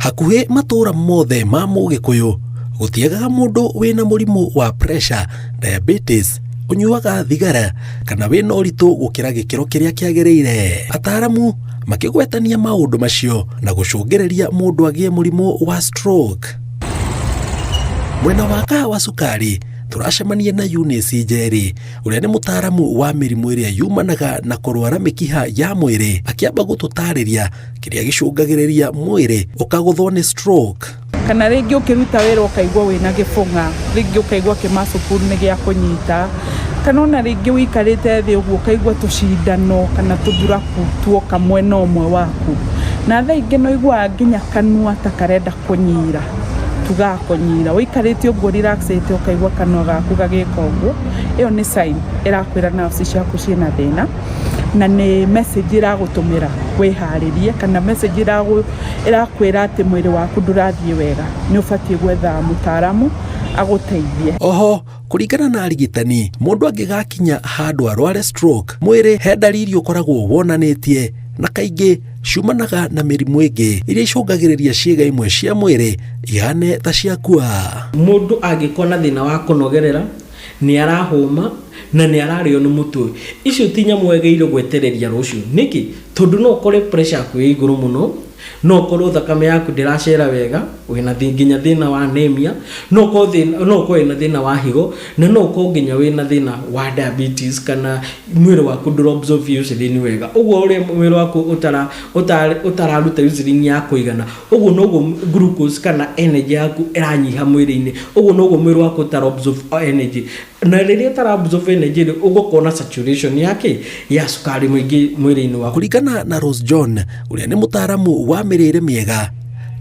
Hakuhĩ matũũra mothe ma Mũgĩkũyũ gũtiagaga mũndũ wĩna mũrimũ wa pressure, diabetes, ũnyuaga thigara kana wĩna ũritũ gũkĩra gĩkĩro kĩrĩa kĩagĩrĩire. Ataaramu makĩgwetania maũndũ macio na gũcũngĩrĩria mũndũ agĩe mũrimũ wa stroke. Mwena wa kahawa cukari tũracemania na Eunice Njeri ũrĩa nĩ mũtaaramu wa mĩrimũ ĩrĩa yumanaga na kũrwara mĩkiha ya mwĩrĩ, akĩamba gũtũtarĩria kĩrĩa gĩcũngagĩrĩria mwĩrĩ ũkagũthwo nĩ stroke. Kana rĩngĩ ũkĩruta wĩra ũkaigua wĩna gĩbũng'a, rĩngĩ ũkaigua kĩmacukuru nĩ gĩa kũnyita, kana ona rĩngĩ ũikarĩte thĩ ũguo ũkaigua tũcindano kana tũthuraku tuoka mwena ũmwe waku. Na thaa ingĩ nĩ ũiguaga nginya kanua ta karenda kũnyira, tugaga kũnyira, ũikarĩte ũguo relax ĩte ũkaigua kanua gaku gagĩka ũguo, ĩyo nĩ sign ĩrakwĩra nerves ciaku ciĩna thĩna, na nĩ message ĩragũtũmĩra wĩharĩrie, kana message ĩrakwĩra atĩ mwĩrĩ waku ndũrathiĩ wega, nĩ ũbatiĩ gwetha mũtaaramu agũteithie. Oho kũringana na arigitani, mũndũ angĩgakinya handũ arware stroke, mwĩrĩ he ndariri ũkoragwo wonanĩtie na kaingĩ ciumanaga na mĩrimũ ĩngĩ iria icũngagĩrĩria ciĩga imwe cia mwĩrĩ ihane ta ciakua. Mũndũ angĩkorwo na thĩna wa kũnogerera, nĩ arahũma na nĩ ararĩo nĩ mũtwe, icio ti nyamũ wagĩrĩirwo gwetereria rũciũ. Nĩkĩ? Tondũ no ũkore pressure yaku ĩ igũrũ mũno, no ũkorwo thakame yaku ndĩracera wega, wĩna nginya thĩna wa anemia, no ũkorwo thĩna, no ũkorwo wĩna thĩna wa higo, na no ũkorwo nginya wĩna thĩna wa diabetes kana mwĩrĩ waku ndũra absorb insulin wega. Ũguo ũrĩa mwĩrĩ waku ũtara ũtararuta insulin ya kũigana, ũguo noguo glucose kana energy yaku ĩranyiha mwĩrĩ-inĩ, ũguo noguo mwĩrĩ waku ũtara absorb energy. Na rĩrĩa ũtara absorb energy rĩ, ũgũkorwo na saturation ya kĩ? Ya cukari mũingĩ mwĩrĩ-inĩ waku. Kũringana na Rose John ũrĩa nĩ mũtaaramu wa mĩrĩre mĩega,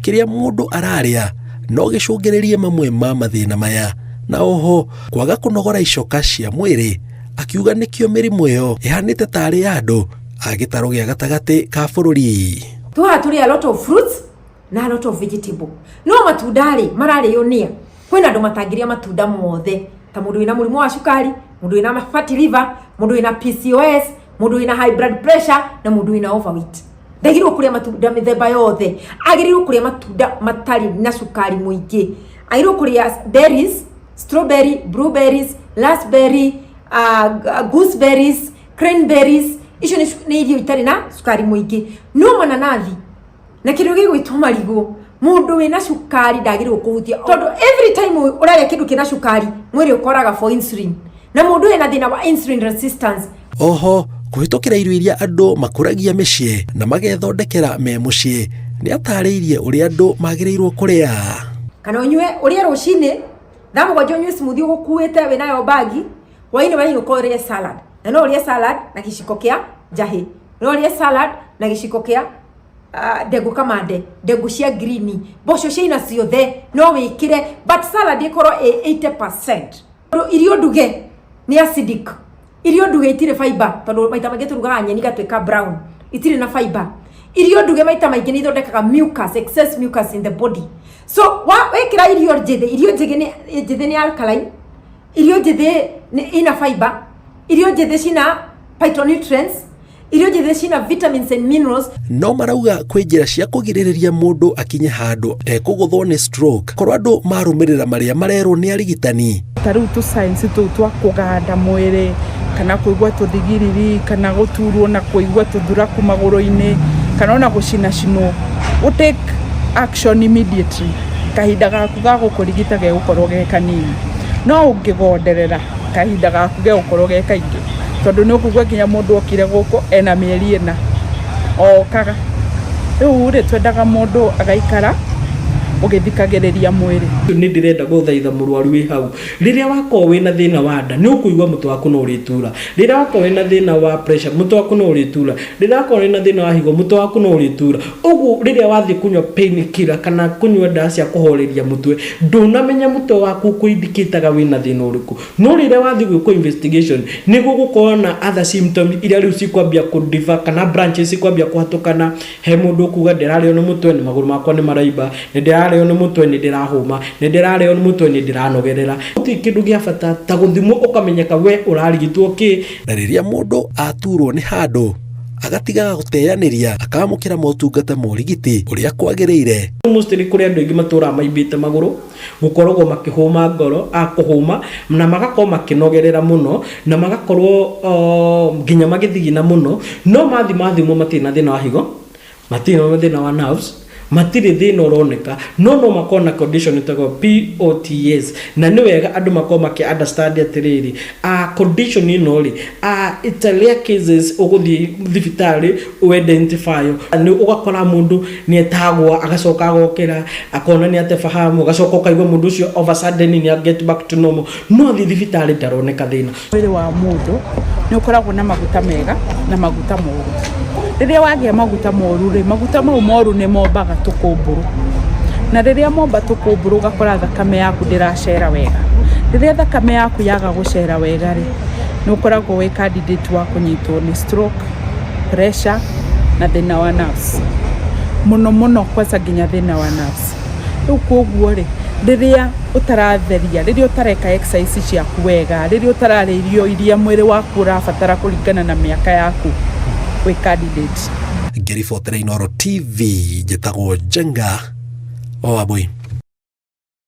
kĩrĩa mũndũ ararĩa no gĩcũngĩrĩrie mamwe ma mathĩna maya, na oho kwaga kũnogora icoka cia mwĩrĩ, akiuga nĩkĩo mĩrimũ ĩyo ĩhanĩte tarĩ ya andũ a gĩtarũ gĩa gatagatĩ ka bũrũri. Tũhaha tũrĩ a lot of fruits na a lot of vegetable, no matunda rĩ mararĩo nĩa? Kwĩna andũ matangĩrĩa matunda mothe, ta mũndũ wĩna mũrimũ wa cukari, mũndũ wĩna fatty liver, mũndũ wĩna PCOS, mũndũ wĩna high blood pressure na mũndũ wĩna overweight. Ndagĩrĩirwo kũrĩa matunda mĩthemba yothe, agĩrĩirwo kũrĩa matunda matarĩ na cukari mũingĩ, agĩrĩirwo kũrĩa berries, strawberry, blueberries, raspberry, gooseberries, cranberries. Icio nĩ irio itarĩ na cukari mũingĩ. No mananathi na kĩndũ gĩgwĩtwo marigũ, mũndũ wĩna cukari ndagĩrĩirwo kũhutia, tondũ every time ũrarĩa kĩndũ kĩna cukari, mwĩrĩ ũkoraga for insulin, na mũndũ wĩna thĩna wa insulin resistance. Oho kũhĩtũkĩra irio iria andũ makũragia mĩciĩ na magethondekera me mũciĩ, nĩ atarĩirie ũrĩa andũ magĩrĩirwo kũrĩa. Kana ũnyue, ũrĩe rũcinĩ thaa 7, ũnyue smoothie ũgũkuĩte wĩnayo bagi, hwainĩ wainũka ũrĩe salad, na no ũrĩe salad na gĩciko kĩa njahĩ, no ũrĩe salad na gĩciko kĩa ndengũ kamande, ndengũ cia green, mboco ciaina ciothe no wĩkĩre, but salad ĩkorwo ĩ 80%. Tondũ irio nduge nĩ acidic, irio nduge itirĩ fiber, tondũ maita maingĩ tũrugaga nyeni igatuĩka brown, itirĩ na fiber. Irio nduge maita maingĩ nĩ ithondekaga mucus, excess mucus in the body. So wa wĩkĩra irio njĩthĩ, irio njĩthĩ nĩ, njĩthĩ nĩ alkaline, irio njĩthĩ nĩ ina fiber, irio njĩthĩ cina phytonutrients, irio njĩthĩ cina vitamins and minerals. No marauga kwĩ njĩra cia kũgirĩrĩria mũndũ akinye handũ ekũgũthwo nĩ stroke korwo andũ marũmĩrĩra marĩa marerwo nĩ arigitani. Ta rĩu tũ signs tũu twa kũganda mwĩrĩ, kana kũigua tũthigiriri, kana gũturwo na kũigua tũthuraku magũrũ-inĩ, kana ona gũcinacinwo, ũ take action immediately. Kahinda gaku ga gũkũrigita gegũkorwo ge kanini, no ũngĩgonderera, kahinda gaku gegũkorwo ge kaingĩ, tondũ nĩ ũkũigua nginya mũndũ okire gũkũ ena mĩeri 4 okaga. Rĩu rĩ, twendaga mũndũ agaikara ũgĩthikagĩrĩria mwĩrĩ. Nĩ ndĩrenda gũthaitha mũrwaru wĩ hau, rĩrĩa wakorwo wĩna thĩna wa nda, nĩ ũkũigua mũtwe waku no ũrĩtura. Rĩrĩa wakorwo wĩna thĩna wa pressure, mũtwe waku no ũrĩtura. Rĩrĩa wakorwo wĩna thĩna wa higo, mũtwe waku no ũrĩtura. Ũguo rĩrĩa wathiĩ kũnyua pain killer kana kũnyua ndawa cia kũhoreria mũtwe, ndũnamenya mũtwe waku ũkũindicataga wĩna thĩna ũrĩkũ. No rĩrĩa wathiĩ gwĩkwo investigation, nĩ gũgũkorwo na other symptoms iria rĩu cikwambia kũ kana branches cikwambia kũhatũkana. He mũndũ ũkuga, "Ndĩrarĩo nĩ mũtwe, nĩ magũrũ makwa nĩ maraimba, nĩ ndĩrarĩo nĩ mũtwe, nĩ ndĩrahũma, nĩ ndĩrarĩo nĩ mũtwe, nĩ ndĩranogerera." Gũtirĩ kĩndũ gĩa bata ta gũthimwo ũkamenyeka we ũrarigitwo kĩ. Na rĩrĩa mũndũ aturwo nĩ handũ, Agatigaga gũteanĩria akamũkĩra motungata ma ũrigiti ũrĩa kwagĩrĩire. Mostly kũrĩ andũ aingĩ matũraga maimbĩte magũrũ, gũkoragwo makĩhũma ngoro, a kũhũma na magakorwo makĩnogerera mũno na magakorwo nginya magĩthigina mũno, no mathi mathimwo matirĩ na thĩna wa higo, matirĩ na thĩna wa nerves, matirĩ thĩna ũroneka, no no makorwo na condition ĩtagwo POTS. Na nĩ wega andũ makorwo makĩ understand atĩrĩrĩ, condition ĩno rĩ, it's a rare cases ũgũthiĩ thibitarĩ ũ identify. Nĩ ũgakora mũndũ nĩ etagwo, agacoka agokĩra, akona nĩ ate fahamu, agacoka ũkaigua mũndũ ũcio over sudden nĩ get back to normal, no athiĩ thibitarĩ ndaroneka thĩna. Mwĩrĩ wa mũndũ nĩ ũkoragwo na maguta mega na maguta moru. Rĩrĩa wagĩa maguta moru rĩ, maguta mau moru nĩ mombaga tũkũmbũrũ, na rĩrĩa momba tũkũmbũrũ, ũgakora thakame yaku ndĩracera wega. Rĩrĩa thakame yaku yaga gũcera wega rĩ, nĩ ũkoragwo wĩ candidate wa kũnyitwo nĩ stroke, pressure na thĩna wa nerves mũno mũno, kwanza nginya thĩna wa nerves. Rĩu koguo rĩ, rĩrĩa ũtaratheria, rĩrĩa ũtareka exercise ciaku wega, rĩrĩa ũtararĩa irio iria mwĩrĩ waku ũrabatara kũringana na mĩaka yaku, wĩ candidate. Ngĩribotera Inooro TV, njĩtagwo Njenga wa Wambui.